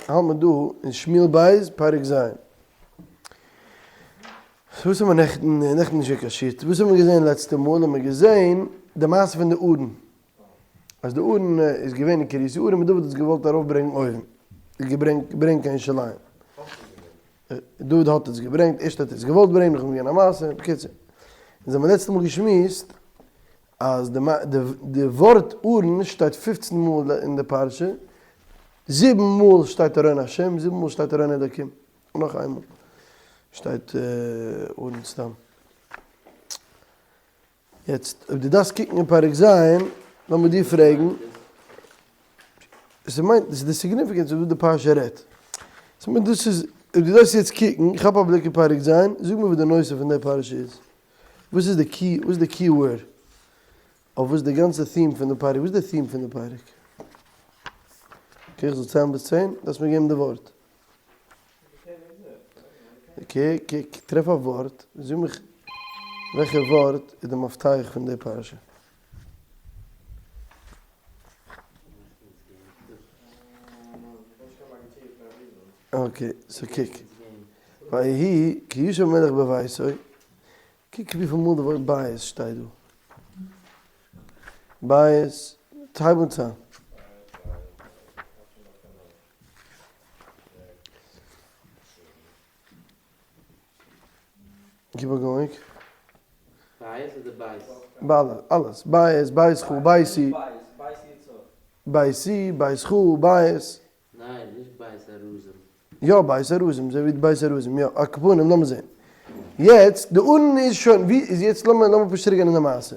האלט מען דא אין שמואל ב' פרק ז'. וואס האט מען נעכטן, נעכטן נישט געקאשירט, וואס האט מען געזען לעצטע מאל, האט מען געזען די מעשה פון די ארון, אז די ארון איז געווען אין קרית יערים און דוד האט עס געוואלט ארויפברענגען אויבן, געברענגט געברענגט קיין ירושלים. דוד האט עס געברענגט, ערשט האט ער עס געוואלט ברענגען, נאכדעם איז געווען א מעשה, בקיצור. אונז האבן לעצטע מאל געשמועסט אז די ווארט ארון שטייט פופצן מאל אין די פרשה, זיבן מאל שטייט ארון השם, זיבן מאל שטייט ארון אלוקים, און נאך איינמאל שטייט ארון סתם. יעצט אויב דו דארפסט קוקן אין פרק ז', לאמיר דיר פרעגן, ס'מיינט, ס'איז די significance וואס די פרשה רעדט. ס'מיינט דאס איז, אויב דו דארפסט יעצט קוקן, כאפ א בליק אין פרק ז', זאג מיר וואס די נושא פון די פרשה איז. וואס איז די key, וואס איז די key word? אויף וואס די גאנצע theme פון די פרק, וואס איז די theme פון די פרק? okay, איך זאל ציילן ביז צען? דארפסט מיר געבן די ווארט. okay, קוק, טרעף א ווארט, זאג מיך וועלכע ווארט איז די מפתח פון די פרשה. okay, so קוק. ויהי כי ישב המלך בביתו, קוק וויפיל מאל די ווארט בית שטייט דא. בית, הייב אן ציילן. Keep on going. בית אדער בית? בית, אלעס. בית, ביתך, ביתי. ביתי, ביתך, בית. ניין, נישט בית ארזים. יא, בית ארזים, אזוי ווי די בית ארזים, יא. על כל פנים, לאמיר זען. יעצט, די ארון איז שוין, ווי איז יעצט, לאמיר לאמיר פשוט צוריק גיין אין די מעשה.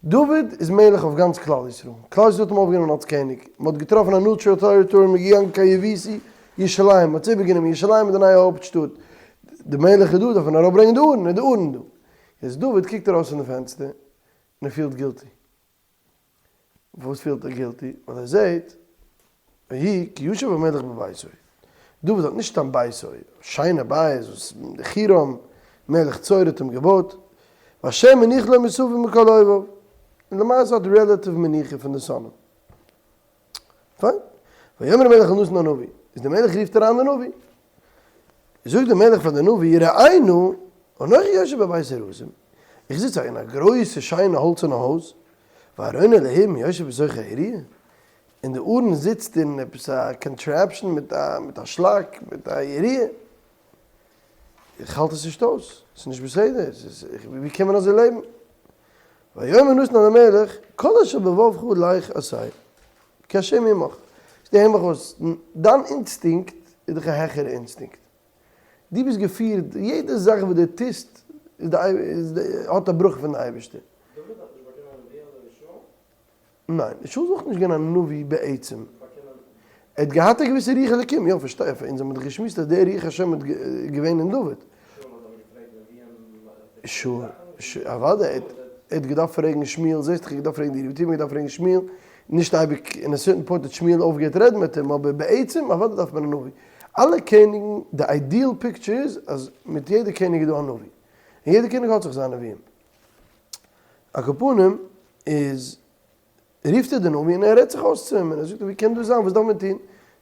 דוד איז מלך אויף גאנץ כלל ישראל. כלל ישראל האט אים אויפגענומען אלס קעניג. מען האט געטראפן א neutral territory, מען איז געגאנגען קיין יבוסי, ירושלים, מען האט עס איבערגענומען, ירושלים איז די נייע הויפט שטאט. די מלך איז דא, דארף מען ארויפברענגען די ארון, איז די ארון דא. יעצט דוד קוקט ארויס פון די פענסטער, און ער פילט guilty. פארוואס פילט ער guilty? ווייל ער זעהט ויהי כי ישב המלך בביתו. דוד האט נישט סתם ביתו, א שיינע בית וואס חירם מלך צור האט אים געבויט, והשם הניח לו מסביב מכל אויביו, און למעשה האט relative מנוחה פון די שונאים. פיין. ויאמר המלך אל נתן הנביא, איז דער מלך רופט אריין די נביא, זאגט דער מלך פאר די נביא, ראה נא, אנכי יושב בבית ארזים, איך זיץ אין א גרויסע שיינע האלצערנע הויז, וארון אלהים יושב בתוך היריעה, און די ארון זיצט אין עפעס א contraption מיט א מיט א שלאק מיט א יריעה, איך האלט עס נישט אויס, עס איז נישט בסדר, ווי קען מען אזוי לעבן? ויאמר נתן אל המלך, כל אשר בלבבך לך עשה, כי השם עמך. זאגט ער, הער מיך אויס, דיין אינסטינקט איז דאך א העכערע אינסטינקט. דו ביסט געפירט, יעדע זאך וואס דו טוסט איז האט א ברכה פון די אייבערשטער. דוד האט נישט באקומען א נבואה אזוי ווי שאול? ניין, שאול איז אויך נישט געווען א נביא בעצם. ער האט געהאט א געוויסע רוח אלוקים, יא פארשטיי, אונז האבן דאך געשמועסט אז דער רוח השם איז געווען אין דוד. שאול האט אבער געפרעגט נביאים שאול, אוודאי, ער האט געדארפט פרעגן שמואל, זעסט איך האב געדארפט פרעגן די אורים ותומים, געדארפט פרעגן שמואל, נישט אייביג, אין א certain point האט שמואל אויפגעהערט רעדן מיט אים, אבער בעצם אוודאי דארף מען א נביא. אלע קעניגן, די ideal picture איז אז מיט יעדע קעניג איז דא א נביא, און יעדע קעניג האט זיך זיין נביאים. על כל פנים איז רופט ער די נביא און ער רעדט זיך אויס צו אים און ער זאגט אים ווי קען דאס זיין וואס דארף מען טון?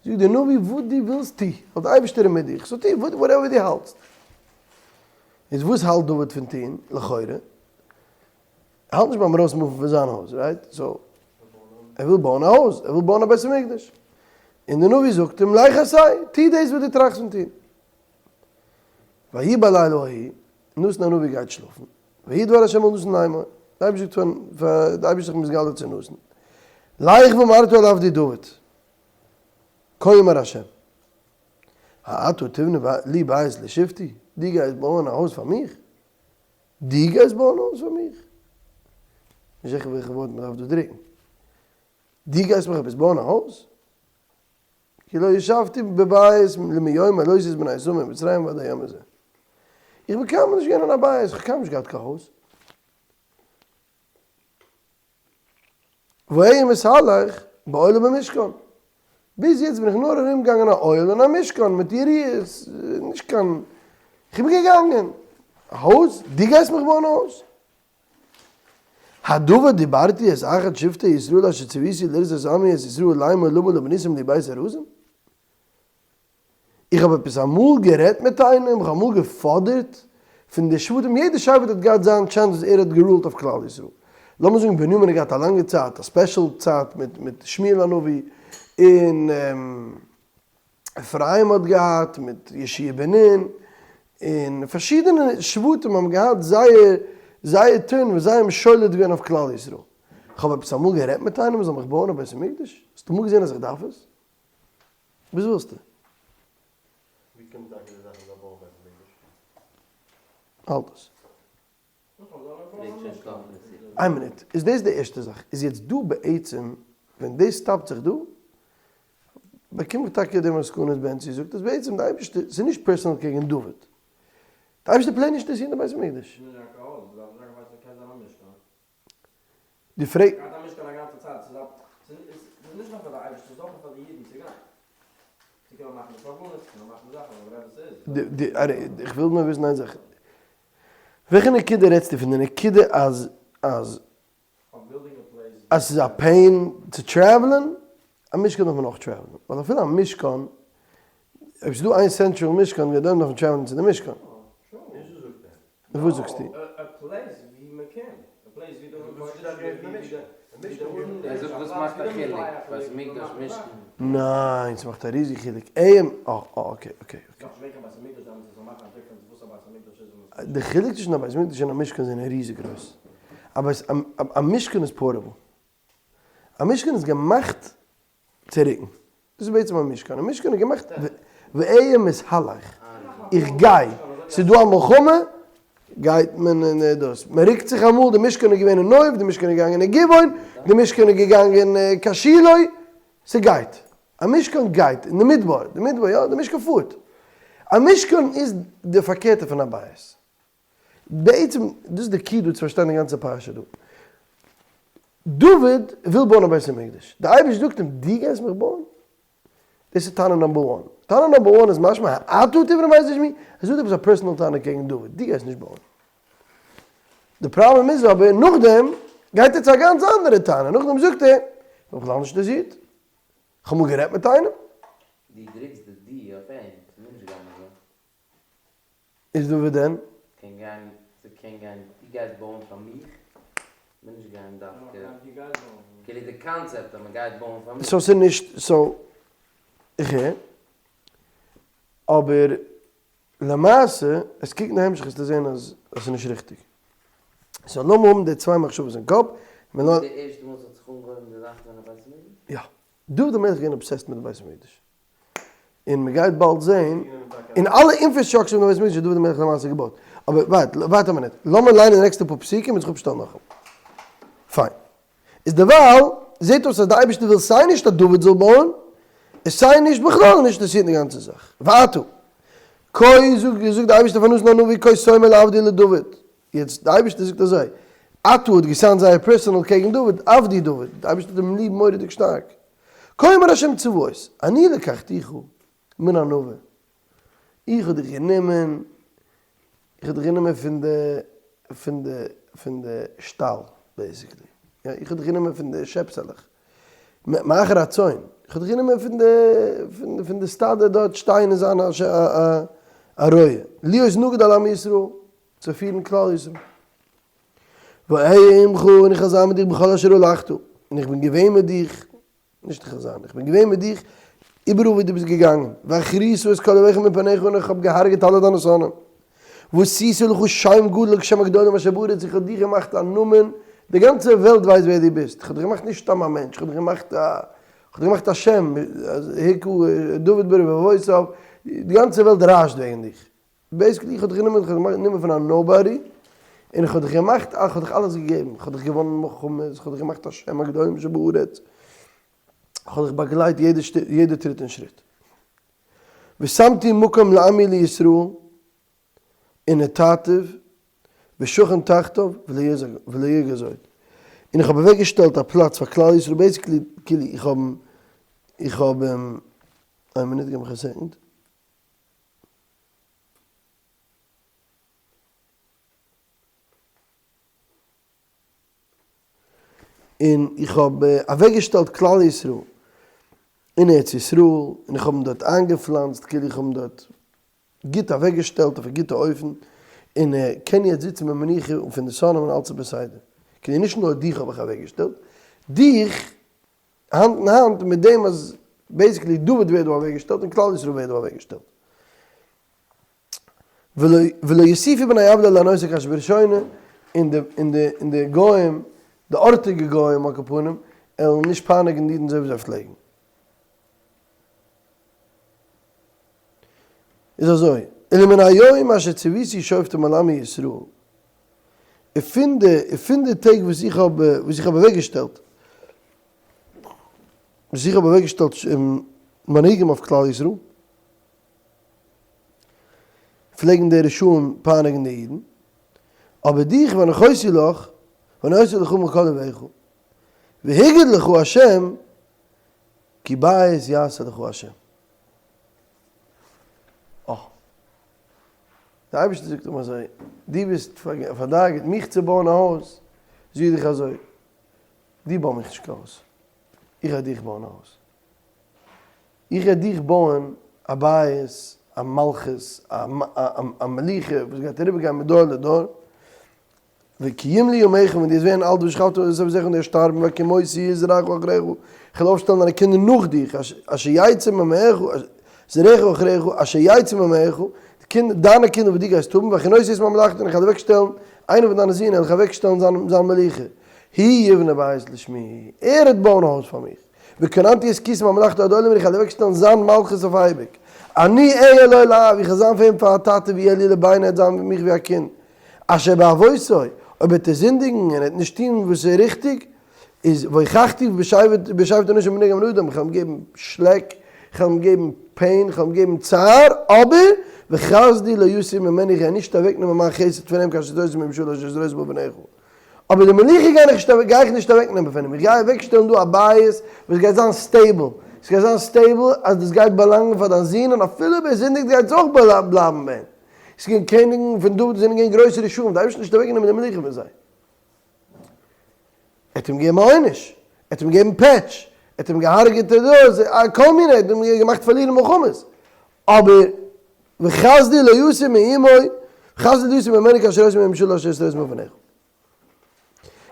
זאגט דער נביא וואס דו ווילסט טו, ווייל דער אייבערשטער איז מיט דיך, so טו whatever דו האלטסט. איז וואס האלט דוד פון טון? לכאורה ער האלט נישט ביים ארויס מופן פון זיין הויז, right? So ער וויל בויען א הויז, ער וויל בויען א בית המקדש. און דער נביא זאגט אים לך עשה, טו דאס וואס דו טראכסט פון טון. ויהי בלילה ההוא, נתן הנביא גייט שלאפן, ויהי דבר השם אל נתן לאמור, די אייבערשטער זאגט פאר די אייבערשטער זיך מתגלה צו נתן, לך ואמרת אל עבדי דוד, כה אמר השם, האתה תבנה לי בית לשבתי, דו גייסט בויען א הויז פאר מיך? דו גייסט בויען א הויז פאר מיך? נישט זיכער וועלכע ווארט מען דארף דא דרוקן, דו גייסט מיך עפעס בויען א הויז? כי לא ישבתי בבית למיום עלותי את בני ישראל ממצרים ועד היום הזה. איך בין קיינמאל נישט געווען אין א בית, איך האב קיינמאל נישט געהאט קיין הויז. ואהיה מתהלך באוהל ובמשכן. ביז יעצט בין איך נאר ארום געגאנגען א אוהל און א משכן מיט יריעות, נישט קיין, איך בין געגאנגען. א הויז? דו גייסט מיך בויען א הויז? הדבר דיברתי את אחד שבטי ישראל אשר ציוויתי לראות את עמי את ישראל לאמור למה לא בניתם לי בית ארזים? איך האב עפעס אמאל גערעדט מיט איינעם? איך האב אמאל געפאדערט פון די שבטים? יעדע שבט האט געהאט זיין chance וואס ער האט גערולט אויף כלל ישראל. לאמיר זאגן בנימין האט געהאט א לאנגע צייט, א special צייט מיט שמואל הנביא, און אפרים האט געהאט מיט יהושע בן נון, און פארשידענע שבטים האבן געהאט זייער זייער turn וואס זיי האבן שולט געווען אויף כלל ישראל. איך האב עפעס אמאל גערעדט מיט איינעם וואס זאל מיך בויען א בית המקדש? האסטו אמאל געזען אז איך דארף עס? וואס ווילסטו? ווי קומט טאקע די זאך מ'דארף בויען בית המקדש? האלט עס. איין מינוט, איז דאס די ערשטע זאך? איז יעצט דא בעצם, ווען דאס stop ט זיך דא, באקום איך טאקע די מסקנות בענצי זאגט אז בעצם די אייבערשטער, ס'איז נישט personal קעגן דוד, די אייבערשטער פלעין נישט אינטערעסירט די בית המקדש. דו פרעגסט. איך וויל נאר וויסן איין זאך, וועלכע נקודה רעדסטו פון? די נקודה אז אז אז ס'איז א pain צו travel ען? א משכן דארף מען אויך travel ען, ווייל אפילו א משכן, אויב ס'איז דא איין central משכן גייט דארף מען travel ען צו די משכן. וואס זאגסטו? ניין, ס'מאכט א ריזיגע חילוק. אה, okay okay okay. די חילוק צווישן א בית מקדש און א משכן זענען ריזיג גרויס. א משכן איז portable. א משכן איז געמאכט צו רוקן. דאס איז בעצם א משכן. א משכן איז געמאכט ואהיה מתהלך. איך גיי. ס'איז דא א מלחמה, גייט מען אין דאס. מען רוקט זיך אמאל, די משכן איז געווען אין נוב, די משכן איז געגאנגען אין גבעון, די משכן איז געגאנגען קיין שילה. ס'גייט. א משכן גייט אין די מדבר. די מדבר, יא, די משכן פארט. א משכן איז די פארקערטע פון א בית. בעצם, דאס איז די key דא צו פארשטיין די גאנצע פרשה דא. דוד וויל בויען א בית המקדש. די אייבערשטער זאגט אים, דו גייסט מיך בויען? דאס איז טענה number one. טענה number one איז משמע, האתה תבנה בית לשמי? ער זאגט עפעס א personal טענה קעגן דוד, דו גייסט נישט בויען. די פראבלעם איז אבער, נאכדעם גייט ער צו א גאנץ אנדערע טענה, נאכדעם זאגט ער, איך בין בכלל נישט אינטערעסירט, איך האב אמאל גערעדט מיט איינעם. דו דריקסט די דו אויף אים, ס'מוז נישט גיין אזוי. איז דא וואו דען? קען גיין, ס'קען גיין, דו גייסט בויען פאר מיך, מוז נישט גיין דווקא, כאילו די קאנצעפט אז מ'גייט בויען פאר מיך. so ס'איז נישט, so איך הער, אבער למעשה, עס קוקט אין המשך וועסטו זען אז עס איז נישט ריכטיג. so לאמיר האבן די צוויי מחשבות אין קאפ. איז די ערשטע מאל ס'האט זיך אנגעהויבן די זאך פון א בית המקדש? יא. דוד המלך איז געווען obsessed מיט די בית המקדש. און מען גייט באלד זעהן אין אלע infrastructure פון די בית המקדש האט דוד המלך למעשה געבויט. אבער ווארט, ווארט א מינוט, לאמיר ליינען די נעקסטע פאר פסוקים און זיך אפשטעלן נאכאמאל. פיין. איז דערווייל זעהט אויס אז די אייבערשטער וויל סיי נישט אז דוד זאל בויען, און סיי נישט בכלל נישט אינטערעסירט אין די גאנצע זאך. ועתה, כה זאגט זאגט די אייבערשטער פאר נתן הנביא כה תאמר לעבדי לדוד. יעצט די אייבערשטער זאגט אזוי, אתה האט געסיינט זייער personal קעגן דוד, עבדי דוד, די אייבערשטער האט אים ליב מורא'דיג שטארק. כה אמר השם צבאות, אני לקחתיך מן הנווה, איך האב דיך גענומען, איך האב דיך גענומען פון די, פון די, פון די שטאל basically, יא, איך האב דיך גענומען פון די שעפסעלעך, מאחר הצאן, איך האב דיך גענומען פון די, פון פון די סטאדע דארט שטיין און זיין א א רועה, להיות נגיד על עמי ישראל, צו פירן כלל ישראל. ואהיה עמך און איך וועל זיין מיט דיך בכל אשר הלכת, און איך בין געווען מיט דיך, נישט איך וועל זיין, איך בין געווען מיט דיך איבעראל וואו דו ביסט געגאנגען, והכריתו את כל אויביך מפניך און איך האב געהארגעט אלע דיינע שונאים. ועשית לך שם גדול כשם הגדולים אשר בארץ, איך האב דיך געמאכט א נאמען, די גאנצע וועלט ווייסט ווער דו ביסט, איך האב דיך געמאכט נישט סתם א מענטש, איך האב דיך געמאכט א, איך האב דיך געמאכט א שם, היכו דוד ברבבותיו, די גאנצע וועלט רעש'ט וועגן דיך. basically איך האב דיך גענומען, איך האב דיך גענומען פון א nobody, און איך האב דיך געמאכט, איך האב דיך אלעס געגעבן, איך האב דיך געוואנען מלחמות, איך האב דיך געמאכט א שם הגדולים שבארץ, איך האב דיך באגלייט יעדע יעדע טריט און שריט. ושמתי מקום לעמי לישראל, ונטעתיו, ושכן תחתיו, ולא ירגז עוד. און איך האב אוועק געשטעלט א פלאץ פאר כלל ישראל, basically כאילו איך האב איך האב איין מינוט געב מיך א second. און איך האב אוועקגעשטעלט כלל ישראל. אין ארץ ישראל, און איך האב אים דארט איינגעפלאנצט, כאילו איך האב אים דארט גוט אוועקגעשטעלט אויף א גוטע אופן, און ער קען יעצט זיצן במנוחה און פון די שונאים און אלץ איז בסדר. כאילו נישט נאר דיך האב איך אוועקגעשטעלט, דיך האנט אין האנט מיט דעם אז basically דוד ווערט דא אוועקגעשטעלט און כלל ישראל ווערט דא אוועקגעשטעלט. ולא יוסיפו בני עוולה לענותו כאשר בראשונה, און די און די און די גוים, די ארטיגע גוים על כל פנים, עלן נישט פייניגן די אידן אזוי ווי זיי פלעגן. איז אזוי, אלא מן היום אשר ציוויתי שופטים על עמי ישראל, און פון די און פון די טעג וואס איך האב וואס איך האב אוועקגעשטעלט וואס איך האב אוועקגעשטעלט מנהיגים אויף כלל ישראל, פלעגן די רשעים פייניגן די אידן, אבער דיך והנחותי לך, והנחותי לך מכל אויביך, והגיד לך ה' כי בית יעשה לך ה'. אה. דער אייבערשטער זאגט אים אזוי, דו ביסט פארדאגה'ט מיך צו בויען א הויז, זאג איך אזוי, דו בוי מיך נישט קיין הויז, איך גיי דיך בויען א הויז. איך גיי דיך בויען א בית, א מלכות, א מלוכה וואס גייט אריבערגיין מדור לדור, וכי ימלאו ימיך, ווען דו וועסט ווערן אלט ושכבת עם אבותיך און דו וועסט שטארבן, והקימותי זרעך אחריך, איך וועל אויפשטעלן דיינע קינדער נאך דיך, אשר יצא ממעיך, זרעך אחריך, אשר יצא ממעיך, די קינדער, דיינע קינדער וואס דו גייסט האבן, והכינותי את ממלכתו, און איך וועל אוועקשטעלן איינער פון דיינע זין, וועל איך אוועקשטעלן זיין זיין מלוכה, הוא יבנה בית לשמי, ער וועט בויען א הויז פאר מיך, וכוננתי את כסא ממלכתו עד עולם, און איך וועל אוועקשטעלן זיין מלכות אויף אייביג, אני אהיה לו לאב, איך וועל זיין פאר אים פאר א טאטע, והוא יהיה לי לבן, ער וועט זיין מיך ווי א קינד. אשר בעוונותי, אויב וועט ער זינדיגן און ער וועט נישט טון וואס איז ריכטיג, איז והוכחתיו בשבט בשבט אנשים מנגד בני אדם, איך וועל אים געבן שלעק, איך וועל אים געבן pain, איך וועל אים געבן צער, אבער וחסדי לא יסיר ממנו, איך גיי נישט אוועקנעמען מיין חסד פון אים כאשר הסרתי מעם שלמה אשר הסרתי מלפניך. אבער די מלוכה גיי איך גיי איך נישט אוועקנעמען פון אים, איך גיי אוועקשטעלן דא א בית וואס גייט זיין stable, עס גייט זיין stable אז דאס גייט באלאנגען פאר דיין זון און אפילו אויב ער זינדיגט גייט עס אויך בלייבן ביי אים. עס איז געווען קעניגן פון דוד וואס זענען געווען גרויסע רשעים, די אייבערשטער האט נישט אוועקגענומען די מלוכה פון זיי. ער האט אים געגעבן א עונש, ער האט אים געגעבן פעטש, ער האט אים געהארגעט דאס, כל מיני, ער האט אים געמאכט פארלירן מלחמות. אבער וחסדי לא יסיר מעמו, וחסדי לא יסיר ממנו כאשר הסיר מעם שאול אשר הסרתי מלפניך.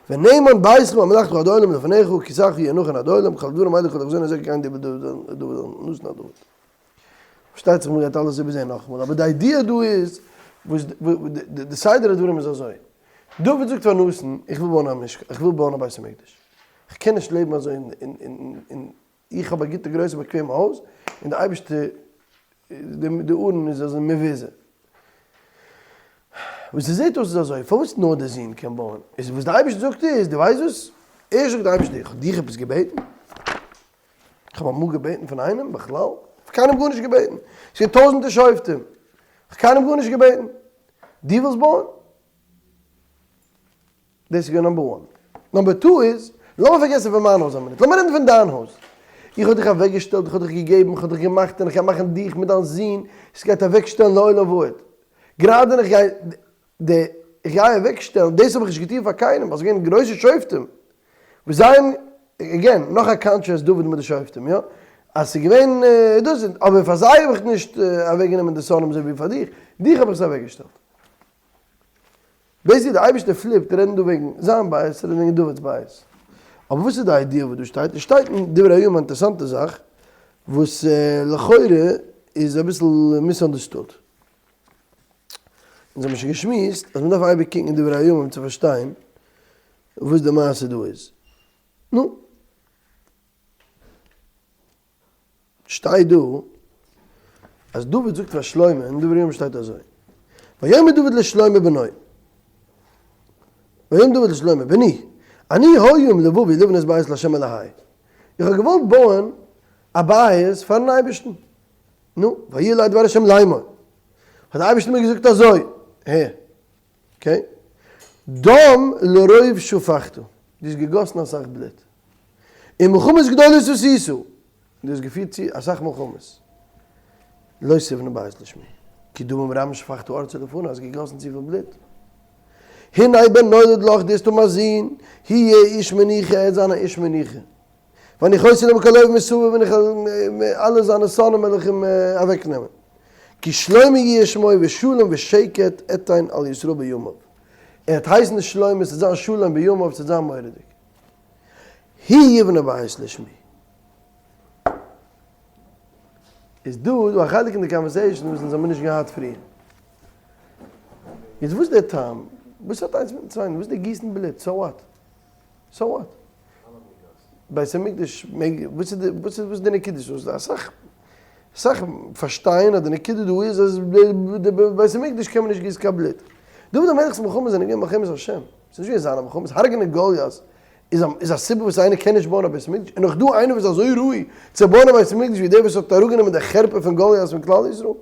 ונאמן ביתך וממלכתך עד עולם לפניך, כסאך יהיה נכון עד עולם, כל הדברים האלה כל החזון הזה כן דבר דוד נתן עד דוד. פארשטייט זיך מ'גייט אלעס איבערזעהן נאכאמאל, אבער די idea דא איז, וואס די סדר הדברים איז אזוי, דוד זאגט פאר נתן, איך וויל בויען א משכן, איך וויל בויען א בית המקדש, איך קען נישט לעבן אזוי אין איך האב א גוטע גרויסע באקוועמע הויז, און די אייבערשטער, די ארון איז אזוי מבוזה. וואס עס זעט אויס איז אזוי, פארוואס נאר דער זון קען בויען? איז וואס די אייבערשטער זאגט איז, דו ווייסט וואס? ערשט זאגט די אייבערשטער, איך האב דיך עפעס געבעטן? איך האב אמאל געבעטן פון איינעם בכלל? איך האב קיינעם גארנישט געבעטן. עס איז געווען טויזענטער שופטים, איך האב קיינעם גארנישט געבעטן. דו ווילסט בויען? דאס איז געווען number one. number two איז, לאמיר פארגעסן פון מיין הויז א מינוט, לאמיר רעדן פון דיין הויז. איך האב דיך אוועקגעשטעלט, איך האב דיך געגעבן, איך האב דיך געמאכט און איך גיי מאכן דיך מיט דיין זון, עס גייט אוועקשטעלן לעולם ועד. גראדע איך גיי די איך גיי אוועקשטעלן, דאס האב איך נישט געטון פאר קיינעם, ווייל עס איז געווען גרויסע שופטים וואס זיי האבן, again, נאך א contrast דוד מיט די שופטים, יא, אז ס'איז געווען דאס, אבער פאר זיי האב איך נישט אוועקגענומען די שונאים אזוי ווי פאר דיך, דיך האב איך עס אוועקגעשטעלט. basically די אייבערשטער פליפט רעדן דא וועגן זיין בית רעדן וועגן דוד'ס בית. אבער וואס איז די idea וואס דא שטייט? עס שטייט אין דברי הימים א אינטערעסאנטע זאך וואס לכאורה איז אביסל misunderstood. אונז האבן שוין געשמועסט אז מען דארף אייביג קוקן אין דברי הימים צו פארשטיין וואס די מעשה דא איז. נו. שטייט דא אז דוד זאגט פאר שלמה, אין דברי הימים שטייט אזוי, ויאמר דוד לשלמה בנו, ויאמר דוד לשלמה בני, אני היה עם לבבי לבנות בית לה' אלהי, איך האב געוואלט בויען א בית פארן אייבערשטן, נו, ויהי אלי דבר ה' לאמור, האט דער אייבערשטער מיר געזאגט אזוי, הער, okay, דם לרוב שפכת, דו האסט געגאסן אסאך בלוט, און מלחמות גדולות עשית, דו האסט געפירט צו אסאך מלחמות, לא תבנה בית לשמי, כי דמים רבים שפכת ארצה לפני, האסט געגאסן צופיל בלוט. הנה בן נולד לך, דו האסט האבן א זון, הוא יהיה איש מנוחה, ער וועט זיין א איש מנוחה. והנחותי לו מכל אויב מסביב און איך וועל אלע זיינע שונאים וועל איך אים אוועק נעמען. כי שלמה יהיה שמו ושלום ושקט אתן על ישראל בימיו. ער וועט הייסן שלמה, עס וועט זיין שלום בימיו, עס וועט זיין מורא'דיג. הוא יבנה בית לשמי. איז דא דא א חלק אין די conversation וואס אונז האבן נישט געהאט פריער. איז וואס דער טעם? וואס האט איינס מיטן צווייטן? וואס די גיסן בלוט? so what? so what? בית המקדש מעג, וואס איז די, וואס איז די נקודה? ס'איז דא אסאך, אסאך פארשטייען אז די נקודה דא איז אז די בית המקדש קען מען נישט גיסן קיין בלוט. דוד המלך'ס מלחמות זענען געווען מלחמת השם. ס'איז נישט געווען זיינע מלחמות. הרג'נען גוליית איז א איז א סיבה וואס איינער קען נישט בויען א בית המקדש? איז נאך דא איינער וואס איז אזוי ראוי צו בויען א בית המקדש ווי דער וואס האט אראפגענומען די חרפה פון גוליית פון כלל ישראל?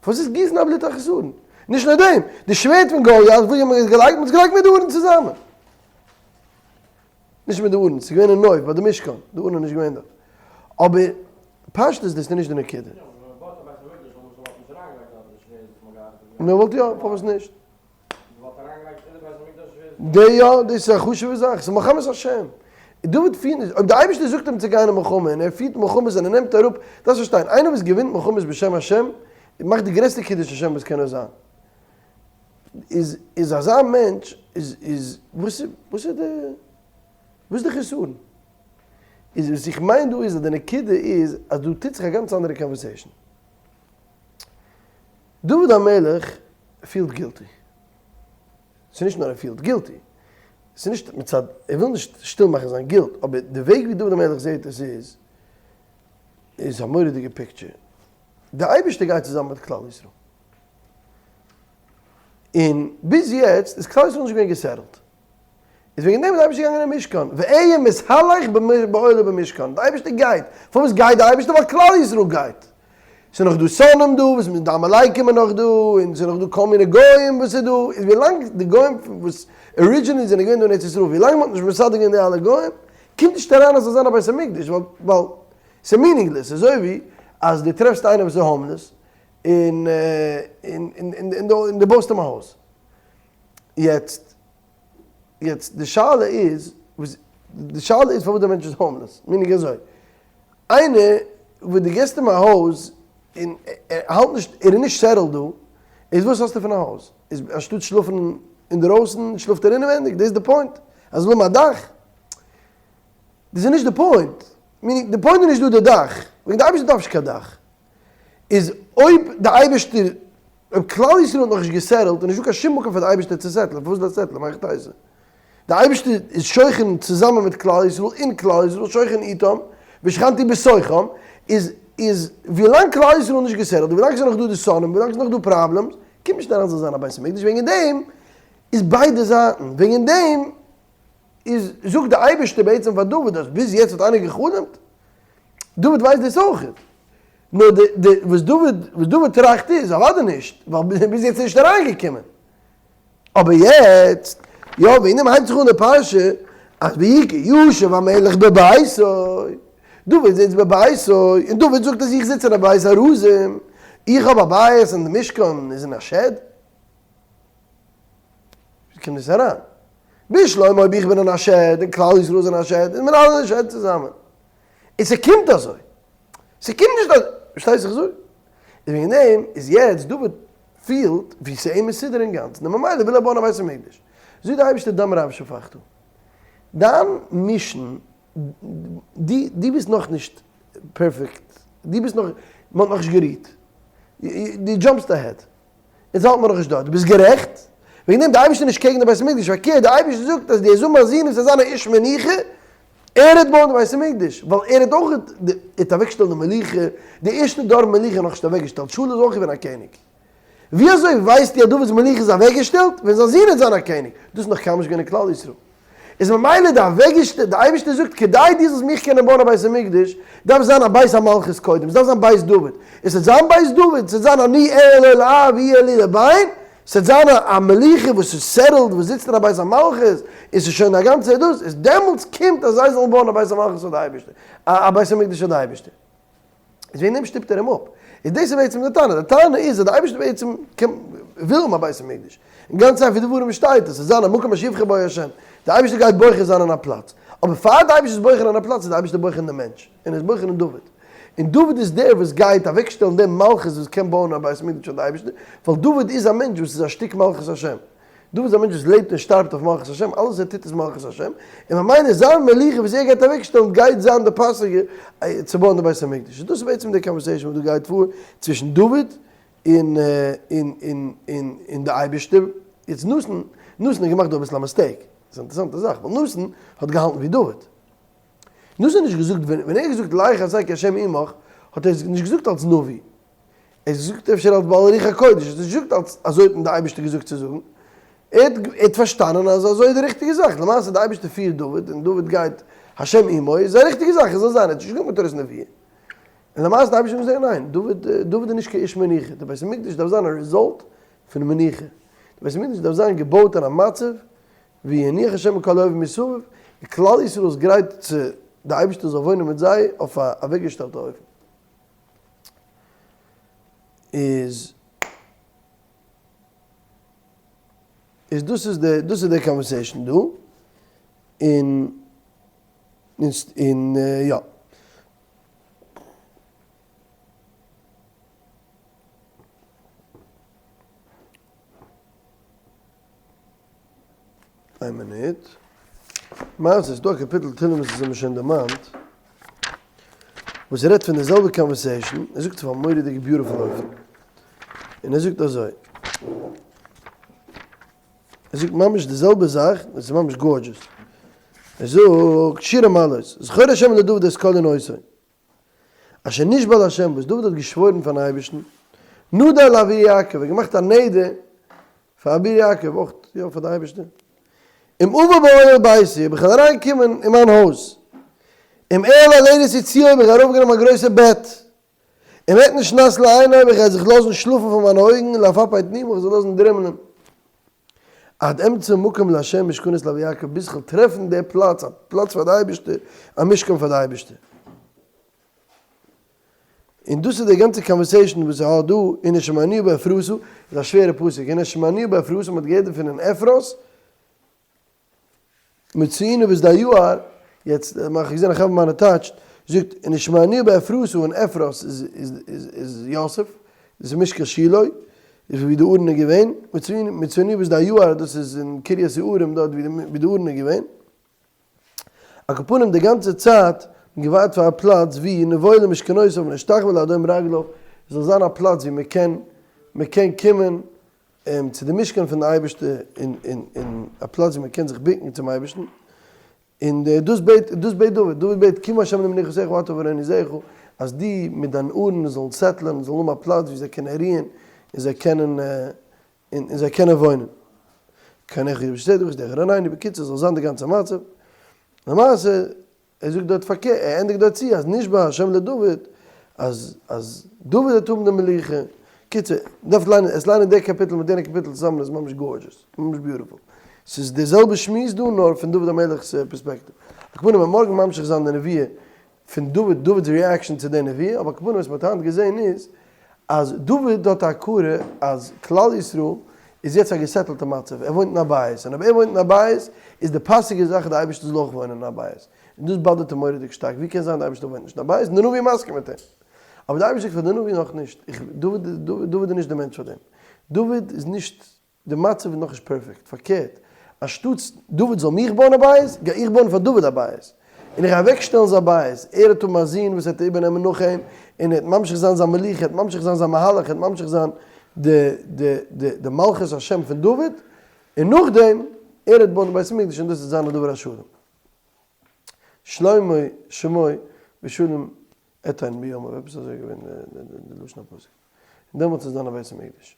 וואס איז גיסן א בלוט א חסרון? נישט נאר דעם, די שווערד פון גוליית וואו האט מען עס געלייגט? מען האט עס געלייגט מיט די ארון צוזאמען. נישט מיט די ארון, ס'איז געווען אין נוב ביי די משכן, די ארון איז נישט געווען דארט. אבער פשטות דאס איז נישט די נקודה. מען וואלט יא, פארוואס נישט? די יא, דאס איז א חשוב'ע זאך, ס'איז מלחמת השם. דוד פירט נישט, אויב די אייבערשטער זאגט אים צו גיין אין מלחמה און ער פירט מלחמות און ער נעמט אראפ, דארפסט פארשטיין, איינער וואס געווינט מלחמות בשם השם, מאכט די גרעסטע קידוש השם וואס קען נאר זיין. איז איז אזא מענטש, איז איז וואס איז וואס איז די וואס איז די חסרון? איז וואס איך מיין דא איז אז די נקודה איז אז דא טוט זיך א גאנץ אנדערע conversation. דוד המלך פילט guilty. ס'איז נישט נאר ער פילט guilty, ס'איז נישט מצד, ער וויל נישט שטיל מאכן זיין guilt, אבער די וועג ווי דוד המלך זעט עס איז, איז א מורא'דיגע picture. די אייבערשטער גייט צוזאמען מיט כלל ישראל. און ביז יעצט איז כלל ישראל נישט געווען גע settle ט. איז וועגן דעם איז די אייבערשטער געגאנגען אין משכן, ואהיה מתהלך באוהל ובמשכן, די אייבערשטער גייט, פארוואס גייט די אייבערשטער? ווייל כלל ישראל גייט, ס'איז נאך דא שונאים דא, וואס מיט די עמלקים איז נאך דא, און ס'איז נאך דא כל מיני גוים וואס איז דא, איז ווילאנג די גוים וואס originally זענען געווען דא אין ארץ ישראל, ווילאנג מ'האט נישט מסדר געווען די אלע גוים, קומט נישט אריין אז ס'זאל זיין א בית המקדש, ווייל ווייל ס'איז meaningless, ס'איז אזוי ווי אז דו טרעפסט איינער וואס איז homeless, און און און און דו בויסט אים א הויז, יעצט יעצט די שאלה איז, וואס די שאלה איז פארוואס דער מענטש איז homeless, meaning אזוי, איינער וואס דו געסט אים א הויז און ער האלט נישט, ער איז נישט settled דא, איז וואס האסטו פון א הויז? איז אנשטאט שלאפן אינדערויסן שלאפט ער אינעווענדיג, דאס איז די point? אז זאל האבן א דאך? דאס איז נישט די point, meaning די point איז נישט דא די דאך, וועגן די אייבערשטער דארף נישט קיין דאך, איז אויב די אייבערשטער, אויב כלל ישראל האט נאכנישט גע settle ט איז נישטא קיין שום מקום פאר די אייבערשטער צו settle ען, פארוואס דארף settle ען? מהיכי תיתי? די אייבערשטער איז שוכן צוזאמען מיט כלל ישראל, אין כלל ישראל, שוכן איתם, ושכנתי בתוכם, איז איז ווילאנג כלל ישראל איז נישט גע settle ט, ווילאנג ס'איז נאך דא די שונאים, ווילאנג ס'איז נאך דא problems, קומט נישט אריין זאל זיין א בית המקדש, וועגן דעם איז ביידע זייטן, וועגן דעם איז זאגט די אייבערשטער בעצם פאר דוד אז ביז יעצט האט איינער גע'חלומ'ט? דוד ווייסט דאס אויכעט. נאר די די וואס דוד וואס דוד טראכט איז אוודאי נישט, ווייל ביז יעצט איז נישט אריינגעקומען. אבער יעצט, יא, וועגן דעם הייבט זיך אן די פרשה אז ויהי כי ישב המלך בביתו, דוד זיצט בביתו, און דוד זאגט אז איך זיץ אין א בית ארזים, איך האב א בית און די משכן איז אין א shed. ווי קומט דאס אריין? בשלמא אויב איך בין אין א shed און כלל ישראל איז אין א shed איז מען אלע אין א shed צוזאמען. און ס'קומט אזוי. ס'קומט נישט אז, פארשטייסט וואס איך זאג? איז וועגן דעם איז יעצט דוד פילט ווי ס'איז אים מסודר אינגאנצן און ממילא וויל ער בויען א בית המקדש. זאגט די אייבערשטער דם רב שפכת. דיין mission, דו דו ביסט נאכנישט perfect, דו ביסט נאך, מ'האט נאכנישט גערוהט. דו jump סט ahead. אונז האלט מיר נאכנישט דארט, דו ביסט גערעכט, וועגן דעם די אייבערשטער נישט קעגן די בית המקדש, פארקערט די אייבערשטער זאגט אז די זון מיין זון איז זיין א איש מנוחה, ער וועט בויען די בית המקדש, ווייל ער האט אויך ער האט אוועקגעשטעלט די מלוכה, די ערשטע דור מלוכה איז נאכנישט אוועקגעשטעלט, שאול איז אויך געווען א קעניג, ווי אזוי ווייסטו אז דוד'ס מלוכה איז אוועקגעשטעלט? ווען זיין זון וועט זיין א קעניג, דאס איז נאך קיינמאל נישט געווען אין כלל ישראל. איז ממילא די אוועקגעשטעלט, די אייבערשטער זאגט כדי דו זאלסט מיך קענען בויען א בית המקדש, דארף זיין א בית המלכות קודם, עס דארף זיין בית דוד, עס וועט זיין בית דוד, עס וועט זיין אני אהיה לו לאב יהיה לי לבן, עס וועט זיין א מלוכה וואס איז settled, וואס זיצט אין א בית המלכות, און עס איז שוין א גאנצע דאס, איז דעמאלטס קומט אז זיי זאלן בויען א בית המלכות פאר די אייבערשטער, א בית המקדש פאר די אייבערשטער. איז וועגן דעם שטופט ער אים אפ. איז דאס איז בעצם די טענה. די טענה איז אז די אייבערשטער בעצם וויל האבן א בית המקדש. אין גאנץ ספר דברים שטייט עס, עס זיין א מקום אשר יבחר בו השם. די אייבערשטער גייט בוחר זיין אין א פלאץ. אבער פאר די אייבערשטער איז בוחר אין א פלאץ איז די אייבערשטער בוחר אין די מענטש, און ער איז בוחר אין דוד. און דוד איז דער וואס גייט אוועקשטעלן דעם מלכות וואס קען בויען א בית מקדש פאר די אייבערשטער, ווייל דוד איז א מענטש וואס איז א שטיק מלכות השם. דוד איז א מענטש וואס לעבט און שטארבט אויף מלכות השם, אלעס וואס ער טוט איז מלכות השם, און ממילא זיין מלוכה וואס ער גייט אוועקשטעלן גייט זיין די פאסיגע צו בויען די בית המקדש. דאס איז בעצם די conversation וואס דא גייט פאר צווישן דוד און און און און און די אייבערשטער. יעצט נתן, נתן האט געמאכט דא אביסל א mistake, ס'איז א אינטערעסאנטע זאך, ווייל נתן האט געהאלטן ווי דוד. נתן האט נישט געזאגט, ווען ווען ער האט געזאגט לך עשה כי השם עמך, האט ער עס נישט געזאגט אלס נביא, ער האט עס געזאגט אפשר אלס בעל רוח הקודש, ער האט עס נישט געזאגט אלס אזוי האט אים די אייבערשטער געזאגט צו זאגן, ער האט ער האט פארשטאנען אז אזוי איז די ריכטיגע זאך, למעשה די אייבערשטער פירט דוד און דוד גייט השם עמו, איז א ריכטיגע זאך, עס זאל זיין, ער האט נישט געזאגט מתורת נבואה. און למעשה די אייבערשטער האט געזאגט ניין, דוד דוד איז נישט קיין איש מנוחה, די בית המקדש דארף זיין א result פון מנוחה, די בית המקדש דארף זיין געבויט אין א מצב ווי הניח השם מכל אויביו מסביב, און כלל ישראל איז גרייט צו די אייבערשטער זאל וואוינען מיט זיי אויף א אוועקגעשטעלטע אופן. איז איז דאס איז די דאס איז די conversation דא, און און יא. איין מינוט. למעשה איז דא א קאפיטל תהלים וואס עס האט מיר שוין דערמאנט, וואס רעדט פון די זעלבע conversation, ער זאגט אויף א מורא'דיגע beautiful אופן, און ער זאגט אזוי, ער זאגט ממש די זעלבע זאך, עס איז ממש gorgeous, ער זאגט, שיר המעלות, זכור ה' לדוד את כל ענותו, אשר נשבע לה', וואס דוד האט געשוואוירן פארן אייבערשטן, נדר לאבי יעקב, ער האט געמאכט א נדר פאר אבי יעקב, אויך יא פאר די אייבערשטער, אם אבוא באוהל ביתי, אויב איך וועל אריין קומען אין מיין הויז, אם אעלה על ערש יציעו, אויב איך גיי ארויף גיין אויף מיין גרויסע בעט, אם אתן שנת לעיני, אויב איך גיי זיך לאזן שלאפן פון מיינע אויגן, לעפעפי תנומה, איך זאל לאזן דרימלען. עד אמצא מקום לה' משכנות לאבי יעקב, ביז כ'וועל טרעפן די פלאץ, א פלאץ פאר די אייבערשטער, א משכן פאר די אייבערשטער. און דאס איז די גאנצע conversation וואס ער האט דא, הנה שמענוה באפרתה, איז א שווערע פסוק, הנה שמענוה באפרתה, מען האט געהערט דערפון אין אפרת, מצאונו בשדה יער, יעצט האב איך געזען א חבר מיינע טייטשט, זאגט הנה שמענוה באפרתה און אפרת איז יוסף, דאס איז משכן שילה, איז ווי די ארון איז געווען, מצאונו בשדה יער דאס איז אין קרית יערים דארט ווי די ארון איז געווען. על כל פנים די גאנצע צייט געווארט פאר א פלאץ ווי נבוא למשכנותיו ונשתחווה לאדון רגליו, עס זאל זיין א פלאץ ווי מען קען מען קען קומען צו די משכן פון די אייבערשטער און און און א פלאץ ווי מען קען זיך בוקן צום אייבערשטן, און דאס בעט דאס בעט דוד, דוד בעט קום ה' למנוחתך אתה וארון עוזך, אז דו מיט דיין ארון זאלן settle ען, זאלן האבן א פלאץ ווי זיי קענען רוען און זיי קענען און זיי קענען וואוינען. קנך יבשתך ושדך רנני, בקיצור זאל זיין די גאנצע מצב, למעשה ער זאגט דארט פארקערט, ער ענדיגט דארט צו אז נשבע ה' לדוד אז אז דוד וועט האבן די מלוכה, קיצור, מ'דארף ליינען, עס ליינען די קאפיטל מיט יענע קאפיטל צוזאמען איז ממש gorgeous, ממש beautiful, ס'איז די זעלבע שמועס דא נאר פון דוד המלך'ס פערספעקטיוו. על כל פנים וועט מארגן ממשיך זיין די נבואה פון דוד, דוד'ס reaction צו די נבואה, אבער על כל פנים וואס מ'האט היינט געזען איז אז דוד האט א הכרה אז כלל ישראל איז יעצט א גע settle טע מצב, ער וואוינט אין א בית, און אויב ער וואוינט אין א בית איז די פאסיגע זאך אז די אייבערשטער זאל אויך וואוינען אין א בית, און דאס באדערט אים מורא'דיג שטארק, ווי קען זיין די אייבערשטער וואוינט נישט אין א בית, און די נביא איז מסכים מיט אים, אבער די אייבערשטער זאגט פאר די נביא נאכנישט, איך, דוד, דוד איז נישט די מענטש פאר דעם, דוד איז נישט די מצב איז נאכנישט פערפעקט, פארקערט, אנשטאטס דוד זאל מיך בויען א בית, גיי איך בויען פאר דוד א בית, און איך גיי אוועקשטעלן זיין בית, ער וועט האבן א זון וואס וועט איבערנעמען נאך אים, און ער וועט ממשיך זיין זיין מלוכה, ער וועט ממשיך זיין זיין מהלך, ער וועט ממשיך זיין די די די די מלכות השם פון דוד, און נאכדעם, ער וועט בויען די בית המקדש און דאס וועט זיין א דבר השלם. שלמה שמו ושלום אתן בימיו, עפעס אזוי איז געווען די לשון הפסוק. און דעמאלטס איז דאן א בית המקדש.